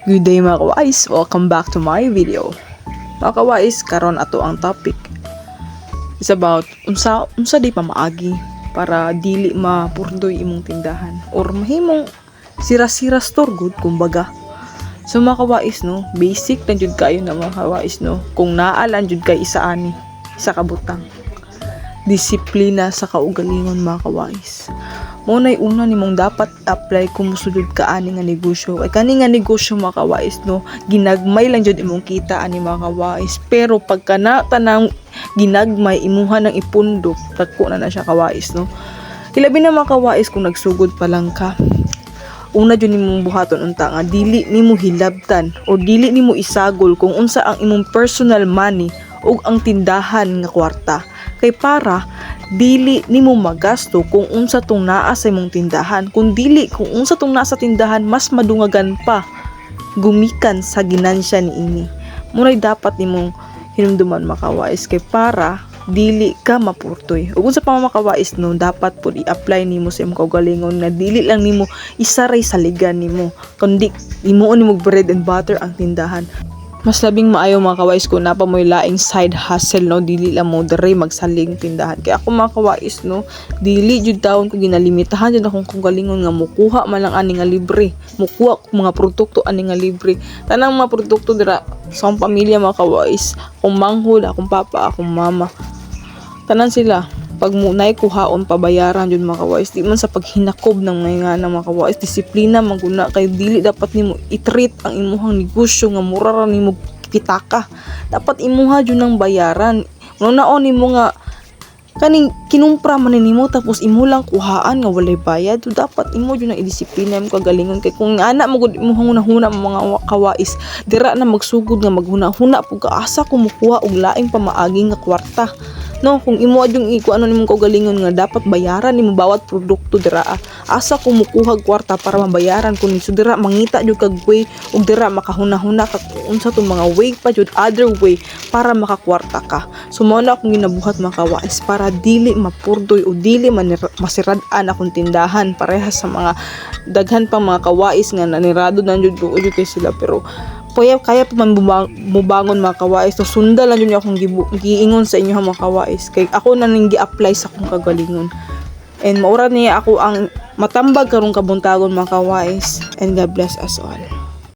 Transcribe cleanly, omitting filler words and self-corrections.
Good day, mga kawais! Welcome back to my video. Mga kawais, karon ato ang topic is about unsa unsa di pamaagi para dili mapurdoy imong tindahan or mahimong sira-sira store gud kumbaga. So mga kawais no, basic lang jud kayo na, mga kawais no. Kung naa lang jud kay isa ani, isa ka butang. Disiplina sa kaugalingon, mga kawais. Mao nay una nimong dapat apply kung mosulod ka ani nga negosyo. Kay kani nga negosyo, mga kawais no, ginagmay lang jud imong kita ani, mga kawais. Pero pagka na tanang ginagmay imuha ng ipundok, dagko na na siya, kawais no. Ilabi na, mga kawais, kung nagsugod pa lang ka. Una jud nimong buhaton unta nga dili nimo hilabtan o dili nimo isagol kung unsa ang imong personal money ug ang tindahan nga kwarta. Kay para dili nimo magasto kung unsa tong naa sa imong tindahan. Kung dili, kung unsa tong naa sa tindahan, mas madungagan pa gumikan sa ginansya niini. Mao nay dapat nimong hinumduman, mga kawais, kay para dili ka mapurtoy. Ug unsa pa, mga kawais no, dapat pud i-apply nimo sa imong kaugalingon nga dili lang nimo isaray saligan nimo kundi himuon nimo bread and butter ang tindahan. Mas labing maayo, mga kawais, kung naa pa mo'y laing side hustle no, dili lang mo diri magsalig tindahan. Kaya ako, mga kawais no, dili jud taon ko ginalimitahan jud akong kaugalingon nga mukuha man lang ani nga libre, mukuha ko mga produkto ani nga libre. Tanang mga produkto dira sa akong pamilya, mga kawais, akong manghod, akong papa, akong mama, tanan sila pag mo nay kuhaon pabayaran jud, mga kawais. Di man sa paghinakob ng mga nga, mga kawais, disiplina man guna kay dili dapat nimo i-treat ang imuhang negosyo nga mura ra nimo pitaka. Dapat imuha jud ng bayaran. Hunaon nimo nga kaning kinumpra man ni nimo tapos imo lang kuhaan nga walay bayad. So dapat imo jud nang idisiplina imong kagalingon kay kung ana mo gud imong hunahuna, mga kawais, dira na magsugod nga maghuna-huna pug ka, asa ko mukuha og laing pamaagi nga kwarta no? Kung imo yung iko ano nimong kaugalingon nga dapat bayaran nimo bawat produkto dira, asa ko mukuha og kwarta para mabayaran ko ni? So dira mangita jud kag way ug dira makahuna-huna ka kung unsa tong mga way pa jud, other way para makakwarta ka. So mao na akong ginabuhat, mga kawais, para dili mapurdoy o dili masirad-an akong tindahan parehas sa mga daghan pang mga kawais nga nanirado na jud jud kay sila, pero kaya kaya pa man mubangon, mga kawais. So sunda lang jud akong giingon sa inyo, mga kawais, kay ako na ning gi-apply sa akong kagalingon and maura niya ako ang matambag karong kabuntagon, mga kawais, and God bless us all.